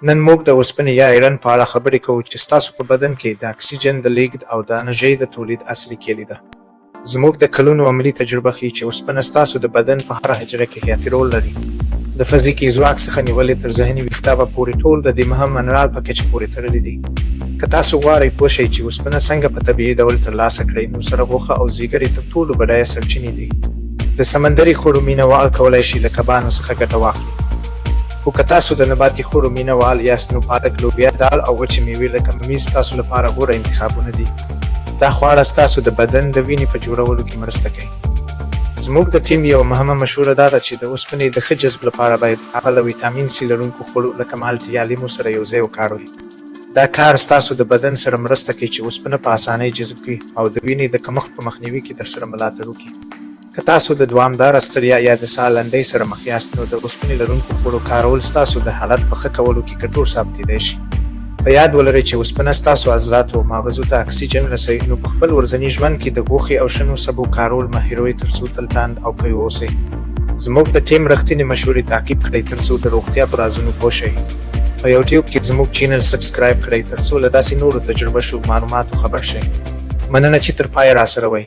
نن موږ د اوسپنې یا ایرن په اړه خبرې کوو چې ستاسو په بدن کې د اکسیجن د لیږد او د انرژۍ د تولید اصلي کیلي ده. زموږ د کلونو عملي تجربه ښيي چې اوسپنه ستاسو د بدن په هره حجره کې حیاتي رول لري. د فزیکي ځواک څخه نیولې تر ذهني ویښتابه پورې ټول د دې مهم منرال په کچې پورې تړلي دي. که تاسو غواړئ پوه شئ چې اوسپنه څنګه په طبیعي ډول ترلاسه کړئ، نو سره غوښه او ځیګر یې تر ټولو بډایه سرچینې دي. د سمندري خوړو مینه وال کولای شي له کبانو څخه ګټه واخلي. خو که تاسو د نباتي خوړو مینه وال یاست، نو پالک، لوبیا، دال او وچې میوې لکه ممیز ستاسو لپاره غوره انتخابونه دي. دا خواړه ستاسو د بدن د وینې په جوړولو کې مرسته کوي. زموږ د ټیم یوه مهمه مشوره دا ده چې د اوسپنې د ښه جذب لپاره باید هغه له ویټامین سي لرونکو خوړو لکه مالټې یا لیمو سره یو ځای وکاروئ. دا کار ستاسو د بدن سره مرسته کوي چې اوسپنه په اسانۍ جذب کړي او د وینې د کمښت په مخنیوي کې درسره ملاتړ وکړي. که تاسو د دوامداره ستړیا یا د ساه لنډۍ سره مخ یاست، نو د اوسپنې لرونکو خوړو کارول ستاسو د حالت په ښه کولو کې ګټور ثابتېدای شي. په یاد ولرئ چې اوسپنه ستاسو عضلاتو او ماغزو ته اکسیجن رسوي، نو په خپل ورځني ژوند کې د غوښې او شنو سبو کارول مه هېروئ ترڅو تل تاند او قوي اوسئ. زموږ د ټیم رښتینې مشورې تعقیب کړئ ترڅو د روغتیا په رازونو پوه شئ. په یوټیوب کې زموږ چینل سبسکرایب کړئ ترڅو له داسې نورو تجربه شوو معلوماتو خبر شئ. مننه چې تر پایه راسره وئ.